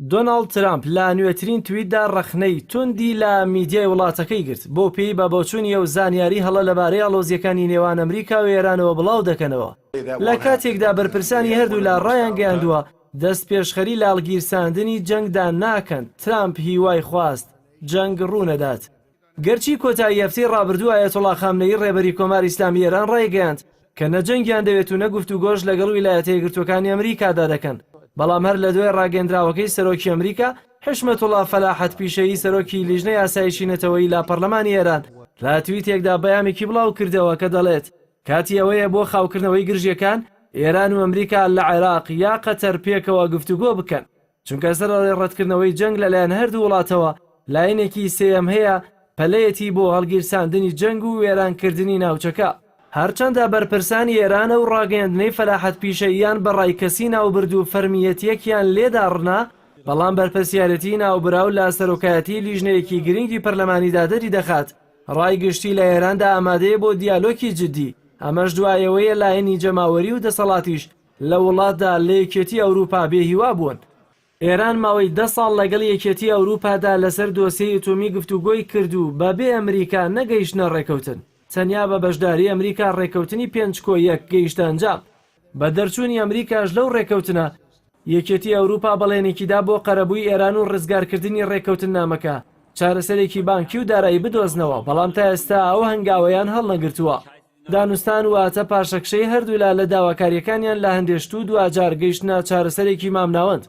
دۆناڵد ترامپ لە نوێترین تویتدا ڕەخنەی توندی لە میدیای وڵاتەکەی گرت، بەو پێی بە بۆچوونی ئەو زانیاری هەڵە لەبارەی ئاڵۆزییەکانی نێوان ئەمریکا و ئێرانەوە بڵاو دەکەنەوە، لە کاتێکدا بەرپرسانی هەردوولا ڕایانگەیاندووە دەستپێشخەری لە هەڵگیرساندنی جەنگدا ناکەن، ترامپ هیوای خواست جەنگ ڕوونەدات. گەرچی کۆتایی هەفتەی ڕابردوو ئایەتوڵا خامنەیی ڕێبەری کۆماری ئیسلامی ئێران ڕایگەیاند کە نە جەنگیان دەوێت و نە گفتوگۆش لەگەڵ ویلایەتە یەکگرتووەکانی ئەمریکادا دەکەن، بەڵام هەر لە دوای ڕاگەیەندراوەکەی سەرۆکی ئەمریکا، حشمەتوڵا فەلاحەت پیشەیی سەرۆکی لیژنەی ئاسایشی نەتەوەیی لە پەڕلەمانی ئێران لە تویتێکدا پەیامێکی بڵاو کردەوە کە دەڵێت کاتی ئەوەیە بۆ خاوکردنەوەی گرژییەکان ئێران و ئەمریکا لە عێراق یا قەتەر پێکەوە گفتوگۆ بکەن. چونکە سەرەڕای ڕەتکردنەوەی جەنگ لەلایەن هەردوو وڵاتەوە، لایەنێکی سێیەم هەیە پەلەیەتی بۆ هەڵگیرساندنی جەنگ و وێرانکردنی ناوچەکە. هەرچەندە بەرپرسانی ئێران ئەو ڕاگەیەندنەی فەلاحەت پیشەییان بە ڕای کەسی ناوبرد و فەرمییەتییەکیان لێ داڕنا، بەڵام بەرپرسیارێتیی ناوبراو لە سەرۆکایەتیی لیژنەیەکی گرنگی پەرلەمانیدا دەریدەخات ڕای گشتی لە ئێراندا ئامادەیە بۆ دیالۆکی جددی، ئەمەش دوای ئەوەیە لایەنی جەماوەری و دەسەڵاتیش لە وڵاتدا لە یەکێتی ئەوروپا بێ هیوا بوون. ئێران ماوەی دە ساڵ لەگەڵ یەکێتی ئەوروپادا لەسەر دۆسیەی ئەتۆمی گفتوگۆی کرد و بە بێ ئەمریکا نەگەیشتنە ڕێکەوتن. تەنیا بە بەشداری ئەمریکا ڕێکەوتنی پێنج کۆ یەک گەیشتە ئەنجام. بە دەرچوونی ئەمریکاش لەو ڕێکەوتنە، یەکێتی ئەوروپا بەڵێنێکی دا بۆ قەرەبووی ئێران و ڕزگارکردنی ڕێککەوتننامەکە، چارەسەرێکی بانکی و دارایی بدۆزنەوە، بەڵام تا ئێستا ئەو هەنگاوەیان هەڵنەگرتووە. دانوستان واتە پاشەکشەی هەردوولا لە داواکارییەکانیان لە هەندێ شت و دواجار گەیشتنە چارەسەرێکی مامناوەند.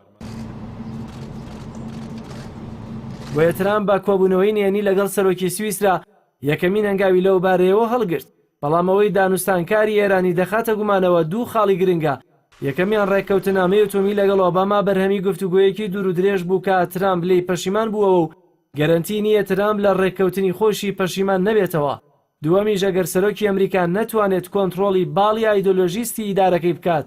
بۆیە ترامپ بە کۆبوونەوەی نهێنی لەگەڵ سەرۆکی سویسرا یەکەمین هەنگاوی لەو بارەیەوە هەڵگرت. بەڵام ئەوەی دانوستانکاری ئێرانی دەخاتە گومانەوە دوو خاڵی گرنگە، یەکەمیان ڕێککەوتنامەی ئەتۆمی لەگەڵ ئۆباما بەرهەمی گفتوگۆیەکی دوورودرێژ بوو کە ترامپ لێی پەشیمان بووەوە و گەرەنتی نییە ترامپ لە ڕێککەوتنی خۆیشی پەشیمان نەبێتەوە. دووەمیش ئەگەر سەرۆکی ئەمریکا نەتوانێت کۆنتڕۆڵی باڵی ئایدۆلۆژیستی ئیدارەکەی بکات،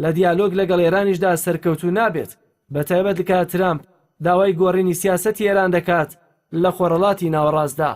لە دیالۆگ لەگەڵ ئێرانیشدا سەرکەوتوو نابێت، بەتایبەت کە ترامپ داوای گۆڕینی سیاسەتی ئێران دەکات لە خۆرهەڵاتی ناوەڕاستدا.